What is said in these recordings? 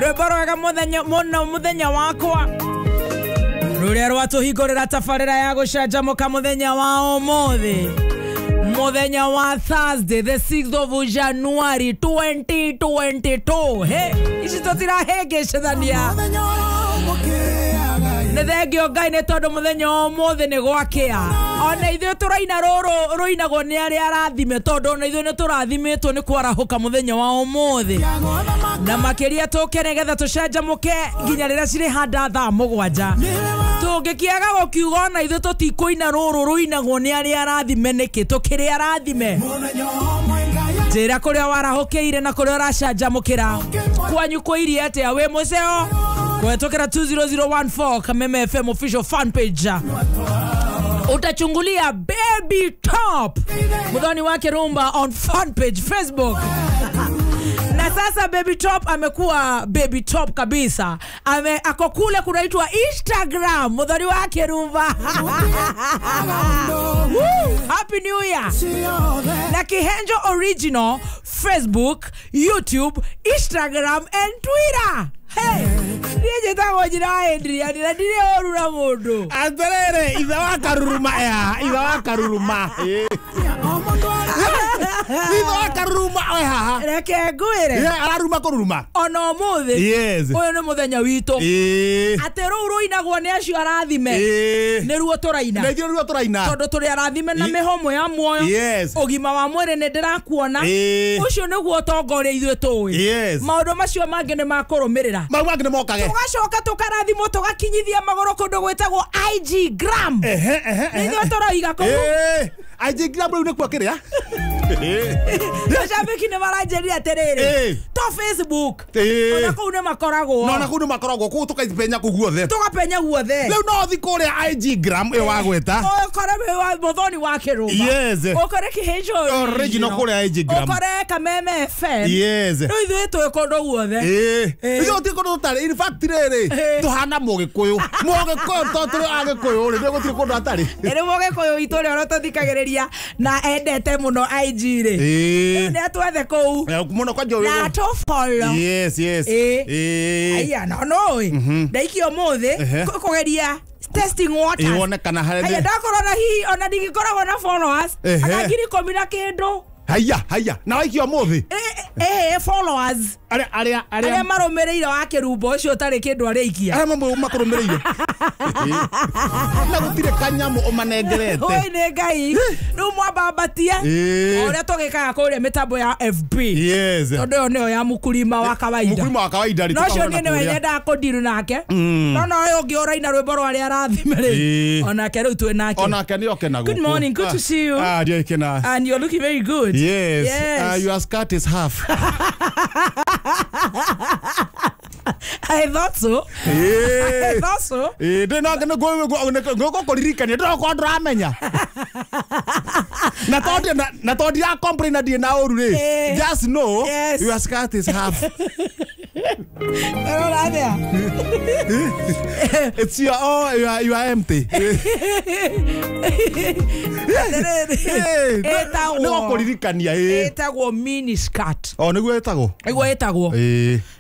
Rwĩmbo rwega mũthenya mũno mũthenya wakwa rũrĩa rwatũhingũrĩra tabarĩra ya gũcanjamũka mũthenya wa ũmũthĩ, mũthenya wa Thursday the 6th of January 2022. He ici tũtirahĩngĩcithania. Nĩ thengio Ngai nĩ tondũ mũthenya wa ũmũthĩ nĩ gwakĩa. Ona ithuĩ tũraina rũrũ rũinagwo nĩ arĩa arathime, tondũ ona ithuĩ nĩ tũrathimĩtwo nĩ kwarahũka mũthenya wa ũmũthĩ. Na makĩria tũke nĩgetha tũcanjamũke nginya rĩrĩa cirĩhanda thaa 7. Tũngĩkĩaga gũkiuga ona ithuĩ tũtikũina rũrũ rũinagwo nĩ arĩa arathime nĩkĩ? Tũkĩrĩ arathime. Njĩra kũrĩa warahũkĩire na kũrĩa ũracanjamũkĩra. Kwanyu kwĩirie atĩa? Wĩ mũceo? Kuhetũkĩra 20014 Kameme FM official fan page. Utachungulia Baby Top Muthoni wake Rumba on fan page Facebook. Na sasa Baby Top amekuwa Baby Top kabisa. Ako kule kunaitwa Instagram Muthoni wake Rumba. Woo, Happy New Year. Na Kihenjo Original Facebook, YouTube, Instagram and Twitter. Hey, niĩ njĩtagwo njĩra wa Adrian na ndirĩ ũru na mũndũ. Atĩrĩrĩ, ithe wa karuruma ya, ithe wa karuruma. Ithe wa karuruma we haha. Reke ngwĩre. Araruma kũruruma. Ona ũmũthĩ. Yes. Ũyũ nĩ mũthenya witũ. Atĩ rũu rũinagwo nĩ acio arathime. Nĩruo tũraina. Nĩ ruo tũraina. Tondũ tũrĩ arathime na mĩhũmũ ya muoyo. Yes. Ũgima wa mwĩrĩ nĩ ndĩrakuona. Ũcio nĩguo ũtonga ũrĩa ithuĩ tũĩ. Yes. Maũndũ macio mangĩ nĩ makũrũmĩrĩra. Mau mangĩ nĩ mokage. Tũgacoka tũkarathimwo tũgakinyithia magũrũ kũndũ gwĩtagwo IG Gram. Nĩ ithuĩ tũroiga kũu. IG Gram rĩu nĩkuo kĩrĩa? Mashabiki nĩ maranjĩrire atĩrĩrĩ, to Facebook ona kũu nĩ makoragwo. No, ona kũu nĩ makoragwo kũu tũkapenya kũu guothe. Tũgapenya guothe. Rĩu no ũthi kũrĩa IG Gram ĩyo wagweta. Ũkore Muthoni wa Kĩrũma. Yes. Ũkore Kihenjo Original kũrĩa IG Gram. Ũkore Kameme FM. Yes. Rĩu ithuĩ twĩ kũndũ guothe. Ithuĩ gũtirĩ kũndũ tũtarĩ. In fact rĩrĩ, tũhana Mũgĩkũyũ. Mũgĩkũyũ to tũrĩ Agĩkũyũ rĩ, gũtirĩ kũndũ atarĩ. Rĩu Mũgĩkũyũ witũ ũrĩa ũratũthikagĩrĩria na endete mũno IG rĩ. Nĩ atwethe kũu. Mũno kwanja ũyũ. Na tũfollow. Yes, yes. Aya, no no. Ndaikio ũmũthĩ kũgeria testing waters. Wone kana harĩa. Aya, ndakorwo na hihi ona ndingĩkoragwo na followers. Anga 10,000 na kĩndũ. Haya, haya. Na waikio ũmũthĩ. Followers. Arĩa marũmĩrĩire wa Kĩrumba ũcio ũtarĩ kĩndũ arĩikia. Arĩa makũrũmĩrĩire. Na gũtirĩ kanyamũ ũmanengerete. Oi nĩ Ngai. Rĩu mwambambatie. Ũrĩa tũgĩkaga kũrĩa mĩtambo ya FB. Yes. Tondũ ĩyo nĩyo ya mũkulima wa kawaida. Mũkulima wa kawaida rĩ. No ũcio niĩ nĩwe nyendaga kũndiru nake. No no ũyũ ũngĩ ũraina rwĩmbo rwa arĩa arathime rĩ. Onake rĩu twĩ nake. Onake nĩ oke na gũkũ. Good morning, good to see you. Ah, ndiakena. And you're looking very good. Yes. Yes. Your skirt is half. I thought so. I thought so. Ndĩgũkũririkania ndĩrokorwo ndĩramenya. Na tondũ ndira-complain na ndirĩ na ũru rĩ. Just know your skirt is half. Ũrora atĩa? It's your, oh, you are empty. Nĩgũkũririkania. Ĩtagwo mini skirt. O nĩguo ĩtagwo. Nĩguo ĩtagwo.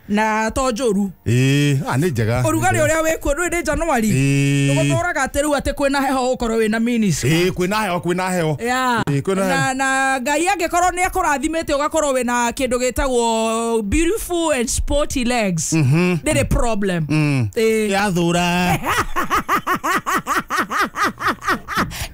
Na to njũru. Nĩ njega. Ũrugarĩ ũrĩa wĩkuo ndũĩ nĩ January. Tũgũtũraga atĩ rĩu atĩ kwĩna heho ũkorwo wĩna mini skirt. Kwĩna heho, kwĩna heho. Na Ngai angĩkorwo nĩ akũrathimĩte ũgakorwo wĩna kĩndũ gĩtagwo beautiful and sporty legs. Ndĩrĩ problem. Yathũra.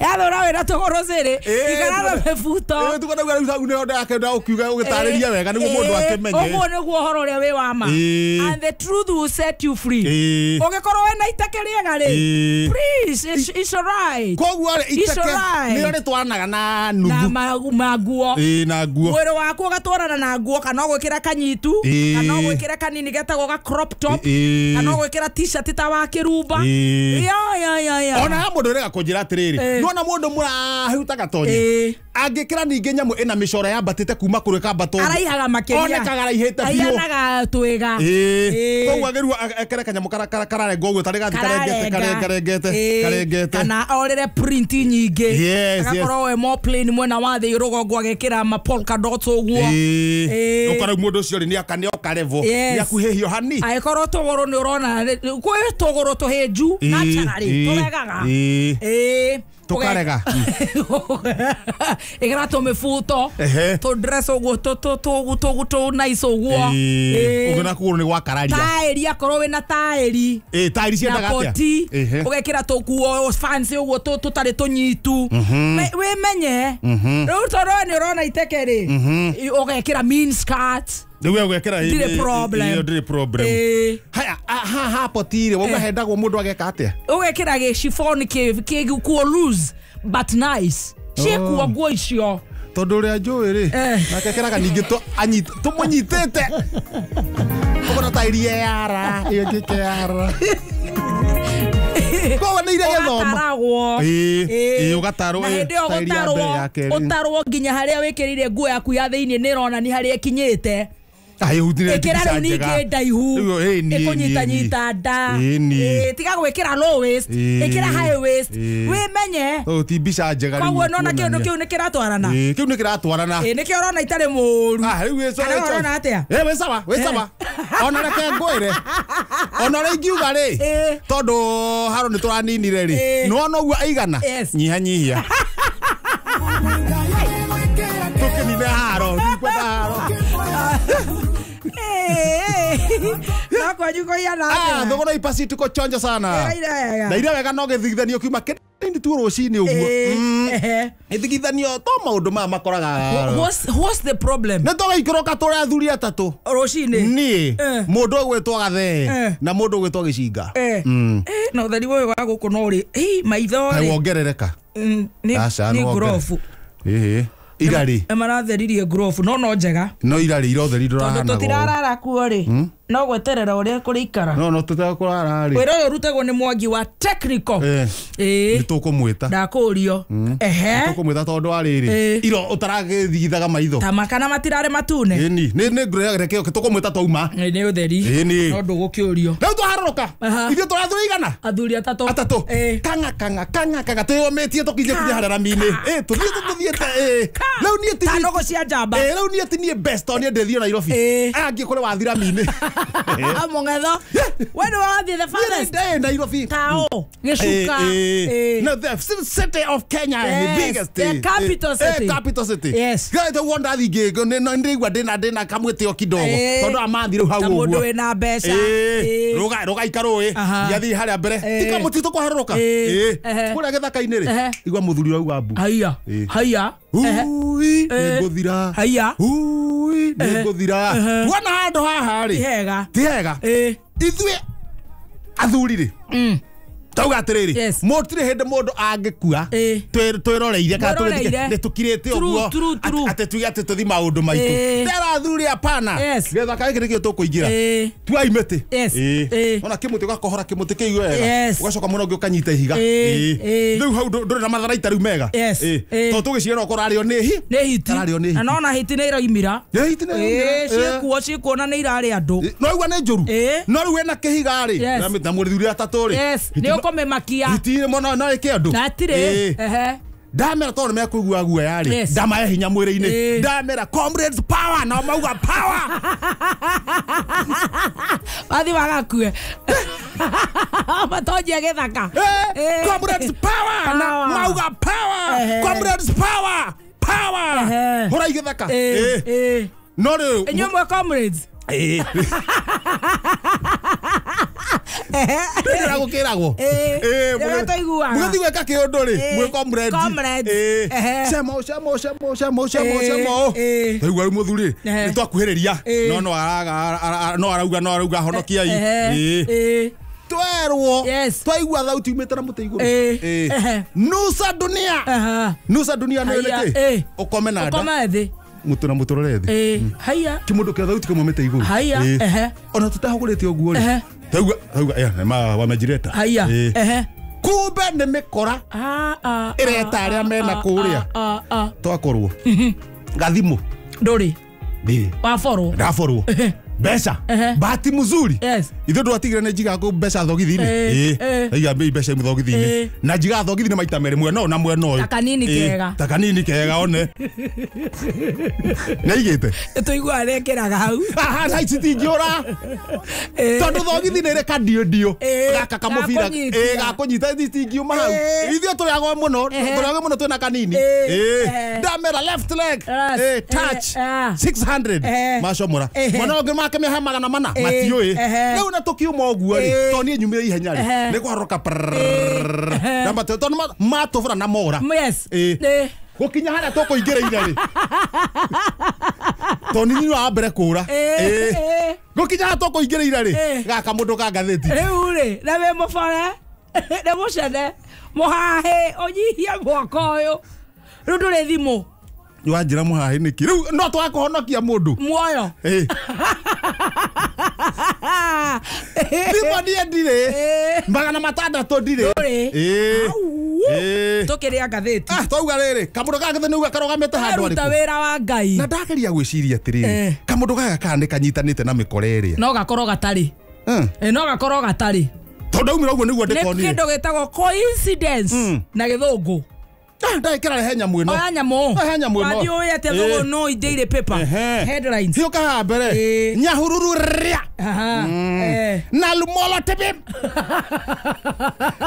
Yathũra wĩna tũgũrũ cĩrĩ. Ikara na mĩbuto. Tũkona rĩu hau nĩho ndakenda ũkiuga ũgĩtarĩria wega nĩguo mũndũ akĩmenye. Ũguo nĩguo ũhoro ũrĩa wĩ wa ma. And the truth will set you free. Ũngĩkorwo wĩna iteke rĩega rĩ, please, it's alright. Koguo rĩ, iteke nĩrĩo rĩtwaranaga na nuthu. Na nguo. Na nguo. Mwĩrĩ waku ũgatwarana na nguo, kana ũgwĩkĩra kanyitu, kana ũgwĩkĩra kanini getagwo ga crop top, kana ũgwĩkĩra t-shirt ta wa Kĩrumba. Ya. Ona he mũndũ ũrega kũnjĩra atĩrĩrĩ, nĩwona mundu murahu ta gatonye angikira ningi nyamu ina micoro yambatite kuma kuri kambato araihaga makiria onekaga araihite biu aihanaga twega koguo agirwo ekere kanyamu kararengo uguo tari gathi karengete karengete kana orere print nyingi agakorwo we more plain mwena wa thi rugongo agekira ma polka dots uguo ukora mundu ucio ri ni akanioka level ni akuhihio hani agikorwo tuguru ni urona kwi tuguru tuhinju naturally turegaga tukarega ikira tumibuto tu dress uguo tu nice uguo uguo na kuguru ni gwa kararia tairi akorwo wina tairi tairi ciendaga atia ugekira tukuo fancy uguo tutari tunyitu wimenye riu tondu ni urona iteke ri ugekira mean skirt riu ugekira ndire problem ndire problem haya ha potire wauga hendagwo mundu ageka atia ugekira gi chiffon ki kuo loose but nice ciekuo nguo icio tondu uria njui ri nake keraga ningi tumunyitite ukona tairi yara iyo ngike yara koguo nĩ iria gĩthomo ũgatarwo na hĩndĩ ĩyo ũtarwo nginya harĩa wĩkĩrĩire nguo yaku ya thĩinĩ nĩ ĩronania harĩa ĩkinyĩte ĩkĩra rĩu ningĩ ndaihu ĩkũnyitanyita nda tiga gwĩkĩra low waist ĩkĩra high waist wĩmenye ti mbica njega koguo nona kĩndũ kĩu nĩ kĩratwarana kĩu nĩ kĩratwarana nĩkĩo ũrona itarĩ mũru kana ũrona atĩa wĩ sawa wĩ sawa ona reke ngwĩre ona ũrĩa ingiuga rĩ tondũ haro nĩ tũraninire rĩ nĩwona ũguo aigana nyihanyihia tũkĩnine haro ndikwenda haro no kwanyu kũhiana atĩa thogora ipaci tuko chonjo sana na ira wega no gĩthigithanio kiuma kĩnini tu rũcinĩ ũguo ĩthigithanio to maũndũ maya makoraga what's the problem nĩ tũgaikũrũka tũrĩ athuri atatũ rũcinĩ niĩ mũndũ ũgwĩtwo Gathee na mũndũ ũgwĩtwo Gĩcinga na ũtheri ũyũ wa gũkũ no ũrĩ maitho rĩ wongerereka nĩ grofu irari maratheririe grofu no njega no irari irotheri ndurahana tondu tutirarara kuo ri no gweterera uria kurikara no tutakurara ri wira uyu rutagwo ni Mwangi wa technical ni tukumwita ndakurio ehe tukumwita tondu wa riri iro utaragithigithaga maitho ta makana matirare matune ni ni ngure reke tukumwita twauma ni utheri no ndugukiurio riu twaharũrũka ithuĩ tũrathuri igana athuri atatũ kanga kanga kanga kanga twĩyũmĩtie tũkinye kinya harĩa rami-inĩ tũthiĩte tũthiĩte rĩu niĩ ti ta nũgũ cia njamba rĩu niĩ ti niĩ best niĩ ndĩthiĩ Nairobi angĩ kũrĩ wathi rami-inĩ Mũng'etho we nĩ wathiĩ the farthest Nairobi tao gĩcuka no the city of Kenya the biggest the capital city capital city yes gaite wona ndathi ngĩ ndĩigua ndĩna kamwĩtĩo kidogo tondũ amathi rĩu hau ũguo mũndũ wĩna mbeca rũgaika rũĩ yathiĩ harĩa mbere ti kamũtitũ kũharũrũka kũrĩa gĩthaka-inĩ rĩ igua mũthuri ũrauga mbu haiya haiya ui nĩngũthira haiya ui nĩngũthira wona handũ haha rĩ hega ti hega ithuĩ athuri rĩ tauga atiriri mũtirĩ hĩndĩ mũndũ angĩkua twĩroreire kana nĩ tũkirĩte ũguo atĩ tuge atĩ tũthi maũndũ maitũ ndera athuri hapana gĩthaka gĩkĩ nĩkĩo tũkũingĩra tuai mĩtĩ ona kĩmũtĩ ũgakohora kĩmũtĩ kĩu wega ũgacoka mwena ũngĩ ũkanyita ihiga rĩu hau ndũrĩ na matharaita rĩu mega tondũ tũgĩciria no kũrarĩo nĩ hiti na nona hiti nĩ iroimĩra ciĩkuo ciĩkuo na nĩ irarĩa andũ no igua nĩ njũru no rĩu wĩna kĩhiga rĩ na mũthuri atatũ rĩ ukomemakia hiti mono no ike andu atire ehe ndamera tondu mekuigua guoya ri ndamahe hinya mwiri-ini ndamera comrades power na mauga power wathi wagakue matonjia githaka comrades power na mauga power comrades power power hora igithaka no riu inyuĩ mwe comrades ndĩra gũkĩragwo mũgĩthiĩ gwĩka kĩũndũ rĩ mwĩ comrades cemo cemo cemo cemo cemo cemo taigua rĩu mũthuri nĩ twakuhĩrĩria no no arauga no arauga honokiai twerwo twaigua thauti umĩte na mũtĩ igũrũ nusa dunia nusa dunia nĩ nĩkĩ ũkome na nda ũkome thĩ mutu na muturore thi haya kimundu kia thauti kamwe mete iguru haya ona tutahugurite uguo ri tauga tauga ya ma wamejireta haya ehe Kumbe nĩ mĩkora ĩreta arĩa mena kũrĩa. Twakorwo gathimũ ndũrĩ ndĩrĩ waborwo ndaborwo mbeca bahati mzuri. Yes. Ithuĩ ndwatigire nĩ njigaga kũ mbeca thogithi-inĩ. Ĩĩ ndaiga mbeca imwe thogithi-inĩ na njigaga thogithi-inĩ maita merĩ mwena ũyũ na mwena ũyũ. Ta kanini kega. Ta kanini kega one. Nĩaigĩte tũiguaga nĩekĩraga hau. Aha thaa ici tingĩũra tondũ thogithi nĩ ĩrĩ kandiũndiũ gaka kamũbira gakũnyita itingiuma hau. Ithuĩ tũrĩagwo mũno tũrĩagwo mũno twĩna kanini. Ndamera left leg touch 600 macomora mwana ũngĩ make mĩahe magana mana matiũĩ. Rĩu na tũkiuma ũguo rĩ tondũ niĩ nyumire ihenya rĩ nĩ kwarũka na tondũ matũbũra na mora. Yes. Gũkinya harĩa tũkũingĩrĩire rĩ tondũ niĩ wa mbere kũra. Gũkinya harĩa tũkũingĩrĩire rĩ gaka mũndũ ka ngathĩti rĩu rĩ na wĩ mũbore nĩ mũcene mũhahĩ ũnyihie mwaka ũyũ rĩu ndũrĩ thimũ. Wanjĩra mũhahĩ nĩkĩ rĩu no twakũhonokia mũndũ muoyo. Thimũ niĩ ndirĩ 600 ndirĩ. Tũkĩrĩa ngathĩti twauga rĩrĩ kamũndũ gaka githĩ nĩuga karũgamĩte handũ arĩkũ. Ruta wĩra wa Ngai. Na ndageria gwĩciria atĩrĩrĩ kamũndũ gaka kana nĩ kanyitanĩte na mĩkora ĩrĩa no gakorwo gatarĩ. No gakorwo gatarĩ tondũ ndaumĩra ũguo nĩguo ndĩkonire. Nĩ kĩndũ gĩtagwo coincidence na gĩthũngũ. Ndekĩra rehe nyamũ ĩno. Oya nyamũ. Rehe nyamũ ĩno. Wathiĩ ũĩ atĩa thũgũ no daily paper. Headlines. Hiũka haha mbere. Nyahururu rĩa. Na Lumolo tibim.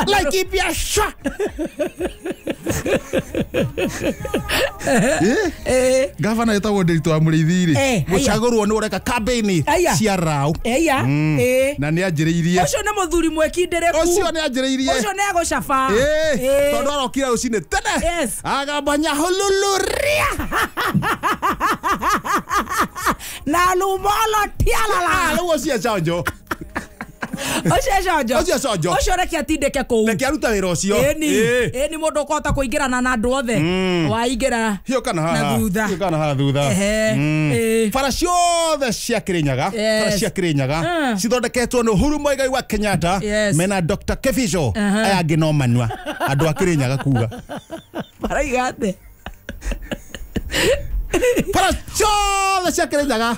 Laikipia sha. Gavana etagwo Ndiritu wa Mũrĩithi rĩ gũcagũrwo nĩ ũreka campaign cia rau. Na nĩ anjĩrĩirie. Ũcio nĩ mũthuri mwĩkindĩrĩku. Ũcio nĩ anjĩrĩirie. Ũcio nĩ egũcaba. Tondũ arokire rũcinĩ tene. Yes. Agamba Nyahururu rĩa. Na Lumolo tialala. Rĩu ũcio canjo. Ũcio canjo. Ũcio canjo. Ũcio reke atindĩke kũu. Reke aruta wĩra ũcio. Ĩni mũndũ ũkũhota kũingĩrana na andũ othe. Waingĩra hiũka na haha. Na thutha. Hiũka na haha thutha. Bara ciothe cia Kĩrĩnyaga. Bara cia Kĩrĩnyaga cithondeketwo nĩ Uhuru Muigai wa Kenyatta mena Dr. Kevisho. Aya angĩ no manua. Andũ a Kĩrĩnyaga kuga. Maraiga atĩa? Bara ciothe cia Kĩrĩnyaga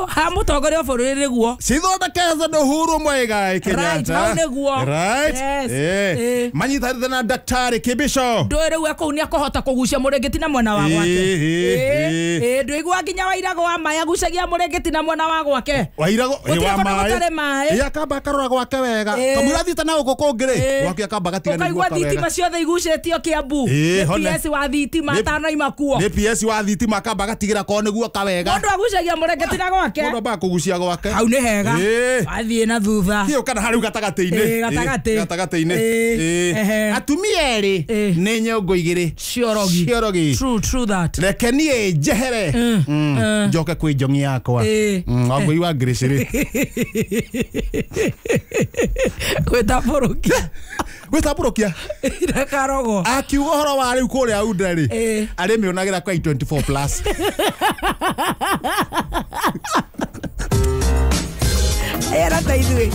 ha mũtongoria wa bũrũri nĩguo cithondeketwo nĩ Uhuru Muigai Kenyatta. Hau nĩguo. Right. Manyitanĩte na Daktari Kibisho. Ndũĩ rĩu kũu nĩekũhota kũgucia mũrĩngĩti na mwena wa gwake. Ndũigua nginya Wairagũ wa maĩ agucagia mũrĩngĩti na mwena wa gwake. Wairagũ wa maĩ. Akamba akarora gwake wega. Kamũira athiĩte na gũkũ kũngĩ rĩ gwake akamba agatiga nĩguo ũkaigua thitima ciothe igucĩtio Kĩambu. Nĩ PS wa thitima atanaima kuo. Nĩ PS wa thitima akamba agatigĩra korwo nĩguo kawega. Mũndũ agucagia mũrĩngĩti na gwake. Mũndũ ambaga kũgucia gwake. Hau nĩ hega. Wathiĩ na thutha. Hiũka na harĩu gatagatĩ-inĩ. Gatagatĩ-inĩ. Atumia erĩ nĩ nyũngũ igĩrĩ. Ciorogi. Ciorogi. True, true that. Reke niĩ njehere. Njoke kwĩ njong'i yakwa. Wangũi wa Grace rĩ. Gwĩtambũrũkia. Gwĩtambũrũkia. Na karogo. Akiuga ũhoro wa rĩu kũrĩa Unda rĩ. Arĩmĩonagĩra kwa 24 plus. Era ta ithuĩ.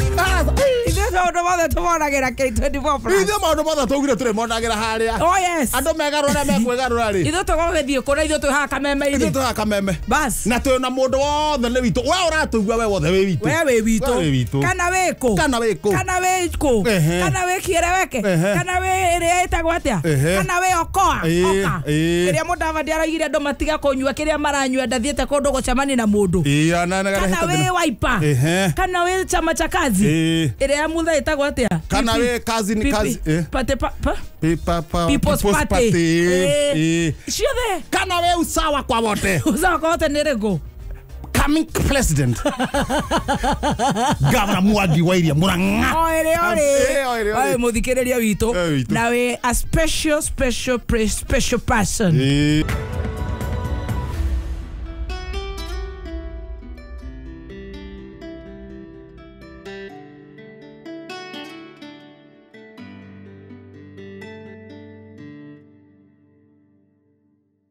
Ithuĩ maũndũ mothe tũmonagĩra K24 plus. Ithuĩ maũndũ mothe twaugire tũrĩmonagĩra harĩa. Oh yes. Andũ megarũra mekwĩgarũra rĩ. Ithuĩ tũgũgĩthiĩ kũrĩa ithuĩ twĩ haha kameme-inĩ. Ithuĩ twĩ haha kameme. Bas. Na twĩ na mũndũ wothe nĩ witũ. We ũratũigua we wothe wĩ witũ. We wĩ witũ. We wĩ witũ. Kana wĩ kũ? Kana wĩ kũ? Kana wĩ kũ? Kana wĩ kĩereweke? Kana wĩ ĩrĩa ĩtagwo atĩa? Kana wĩ okoa? Oka. Ĩrĩa Mũdavadi araugire andũ matiga kũnyua kĩrĩa maranyua ndathiĩte kũndũ gũcemania na mũndũ. Kana wĩ Wiper? Kana wĩ chama cha kazi? Ĩrĩa mutha ĩtagwo atĩa? Kana wĩ kazi ni kazi. People's Party. Ciothe. Kana wĩ usawa kwa wote. Usawa kwa wote nĩ rĩkũ? Coming president. Governor Mwangi wa Iria Murang'a. Oire ore. Mũthikĩrĩria witũ. Na wĩ a special special special person.